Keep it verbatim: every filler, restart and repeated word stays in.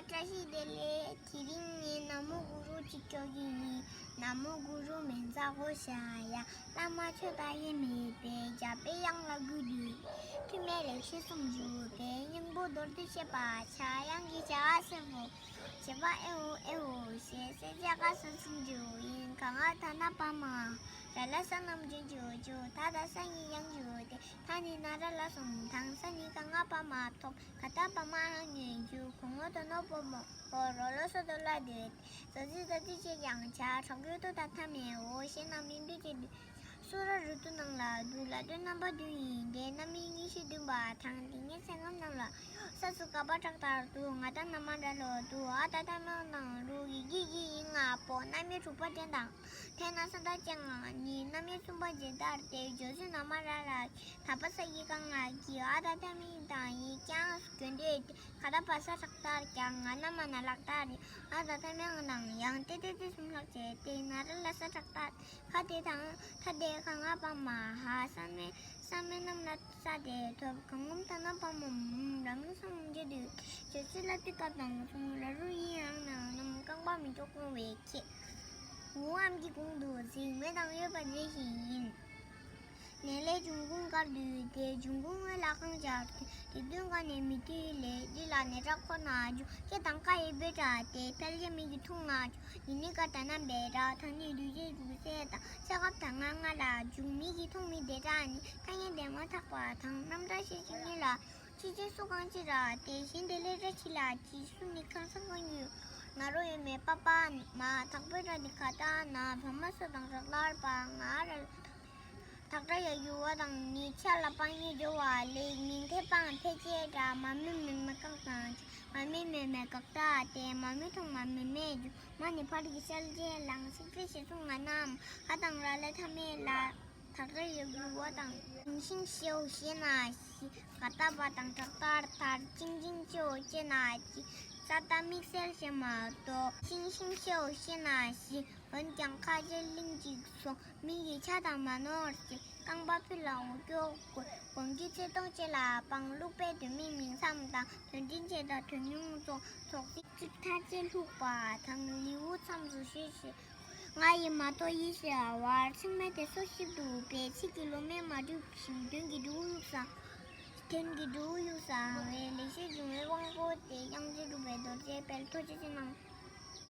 བཀྲ་ཤིས་བདེ་ལེགས། དེ་རིང་ངས་ན་མོ་གུ་རུ་གཅིག་སྐྱོར་གྱི་ཡིན། ན་མོ་གུ་རུ་མན་ཚ་གོ་ཤ་ཡ། བླ་མ་ཆོས་དང་དབྱེར་མེད་པའི། རྒྱལ་པོའི་དབྱངས་ལ་གུས་འདུད། ཐུན་མིན་ལེགས་བཤད་སུམ་ཅུ་པའི། སྙིང་པོ་མདོར་བསྡུས་བཤད་པར་བྱ། དབྱངས་ཀྱི་བྱ་བ་སེར་པོ། བྱེད་པ་ཨེ་ཨོ་ཨེ་ཨོ་ཞེས། གསལ་བྱེད་ཀ་ས་སུམ་ཅུ་ཡིན། ག་ང་ད་ན་པ་མ། ར་ལ་ས་རྣམ་བཅུ་འཇུག་འཇུག་ད་ད་ས་ཉིད་ཡང་འཇུག་སྟེ། ད་ནི་ན་ར་ལ་གསུམ་དང་། ས་ནི་ག་ང་པ་མ་ཐོབ། ག་ད་པ་མ་ཨ་ཉོན་འཇུག་གོ་ངོ་དོ་ནོ་པོ་མོ། ཧོ་རོ་ལོ་སོ་དོ་ལ་འདོད། ཟ་ཟི་ཟ་ཟི་ཅེས་ཀྱང་བྱ། དྲག་པོའི་མཐུ་དང་ཐ་མའི་འོ། ཞེས་རྣམ་སྨིན་བསྡུས་བྱས་འདུག་སུ་ར་རུ་ཏུ་ནང་ལ་འདུག་ལ་དོན་རྣམ་པ་བདུན་ཡིན་ཏེ། རྣམ་སྨིན་ཉི་ཤུ་བདུན་པ་དང་། དེ་ཉིད་སེམས་ཁམས་རྣམས་ལ། ས་སུ་ག་པ་དྲག་མཐར་ཐུག་ང་ད་ན་མ་ར་ལོ་འདུག་ཨ་ད་ཐ་མ་ནང་རུ་ཡི་གེ་ཡི་ཡིན་ལྔ་པོ། རྣམ་སྨིན་དྲུག་པ་ཅན་དང་། ཐེ་ན་ས་ད་ཅན་ལྔ་ནི། རྣམ་སྨིན་གསུམ་པ་ཇི་ལྟར་ཏེ། བརྗོད་ཚུལ་ན་མ་ར་ལ། ད་པ་ས་ཡི་ག་ང་གི་ཨ་ད་ཐ་མི་དང་ཡི་ཀྱང་གྱོན་འདོད་དེ། ག་ད་པ་ས་དྲག་མཐར་ཀྱང་། ང་ན་མ་ན་ལག་མཐར་ཡི་ཨ་ད་ཐ་མི་ང་དང་ཡང་སྟེ་སྟེ་སྟེ་གསུམ་ལྷག་བྱས་ཏེ། ན་ར་ལ་ས་དྲག་མཐར། ཁ་དེ་དང་ཐ་དེ་ག་ང་པ་མ་ཧ། ས་མེ་ས་མེ་རྣམས་ལ་ས་དེ་ཐོབ། གང་ངམ་ཐ་ན་པ་མ་མུ་ར་མིང་སང་མུ་འཇེ་དུ། ཇོ་སི་ལ་ཏི་ཀ་དང་གསུང་ར་རུ་ཡིན་ཡང་ན་རྣམས། རྐང་པ་མི་འཇོག་གོང་བའི་ཁྱེད། འུ་ཨམ་གྱི་གུང་དུ་གཟིགས། མེ་དང་གཡོས་པ་མཛེས་ཤིང་ཡིན། ནས་ལས་འབྱུང་ཁུངས་དཀར་དུས་ཏེ། འབྱུང་ཁུངས་སྔོན་ལ་གང་སྦྱར་ཏེ། དེ་དུས་ག་ནས་མི་དུས་ལས། འདི་ལ་ནས་དྲག་ཁོ་ན་འཇུ། སྐད་དང་ཀ་ཡི་པའི་སྒྲ་སྟེ། འཕེལ་རྒྱས་མིག་གིས་མཐོང་ན་འཇུ། ཡིན་ནི་ཀ་ད་ན་པའི་སྒྲ། ད་ནི་དུས་ཀྱི་དུས་ཚེ་དང་། ཤ་ཁབ་ད་ང་ང་ལ་འཇུ། མིག་གིས་མཐོང་མི་དེ་སྒྲ་ནི། ཐ་སྙད་དེ་མ་ཐག་པ་དང་། རྣམ་སྒྲ་ཤེས་བཞིན་ཉིད་ལ། ཕྱི་ཕྱི་སུ་གང་ཅི་ར་སྟེ། གཞན་དེ་ལས་སྒྲ་ཕྱི་ལ་ཕྱི། སུ་ནི་ཁ་སང་གང་ཡོད། ང་རོ་ཡོད་མེད་པ་པ་མ། དག་པའི་སྒྲ་འདི་ག་ད་ན། བ་མ་སོ་དང་རག་ལར་པ་ང་ར། དག་སྒྲ་ཡ་ཡུ་བ་དང་ནི། ཆ་ལ་པ་ཉིད་སྦྱོར་བ་ལས། མིང་མཐའི་པའང་ཕལ་ཆེར་འདྲ། མ་མེད་མེད་མེད་བཀག་དང་། མ་མེད་མེད་མེད་བཀག་ད་སྟེ། མ་མེད་མཐོང་མ་མེད་མེད་འཇུག་མ་ནི་ཕར་གྱི་གསལ་བྱེད་ལའང་གསལ་བྱེད་ཞེས་གསུངས་ང་རྣམས། ཧ་དང་ར་ལ་ཐ་མེད་ལ། དག་སྒྲ་ཡ་ཡུ་བ་དང་། ཞིང་ཤེའོ་ཞེ་ན་ཞི། ག་ད་བ་དང་དྲག་མཐར་མཐར། ཅིང་ཅིང་ཅེའོ་ཅེ་ན་ཅི། ས་ད་དམིགས་བསལ་ཞེས་མ་གཏོགས། ཤིང་ཤིང་ཤེའོ་ཞེ་ན་ཞི། འོན་ཀྱང་ཁ་ཆེ་གླིང་གཅིག་སོང་། མིང་གི་ཆ་དང་མ་ནོར་ཅིག་རྐང་པ་ཕུད་ལ་འོ་སྐྱོ་དགོས། གོང་གི་ཚེ་ཐོག་ཅེ་ལ་སྤང་། ལུག་པའི་དོན་མིན་མིང་མཚམས་དང་། དོན་འབྲིང་ཅེ་དང་དོན་ཉུང་ཚོགས། ཚོགས་ཚིག་གཅིག་མཐའ་ཅེ་ལྷུག་པ་དང་། ལེའུ་མཚམས་སུ་ཞེས་བྱ། ང་ཡི་མ་གཏོགས་ཡིད་བྱེད་བར། ཚིག་མེད་དེ་སོ་ཞིབ་ཏུ་སྦས། ཚིག་གི་ལོ་མས་མ་གྲུབ་ཞིང་། དོན་གྱི་འབྲས་བུ་ཡུགས་ས། དོན་གྱི་འབྲས་བུ་ཡུགས་ས་བའི། ལེགས་བཤད་འབྱུང་བའི་དབང་པོ་སྟེ། དབྱངས་ཅན་གྲུབ་པའི་རྡོ་རྗེ་དཔལ། ཐུགས་རྗེ་ཆེ་གནང་།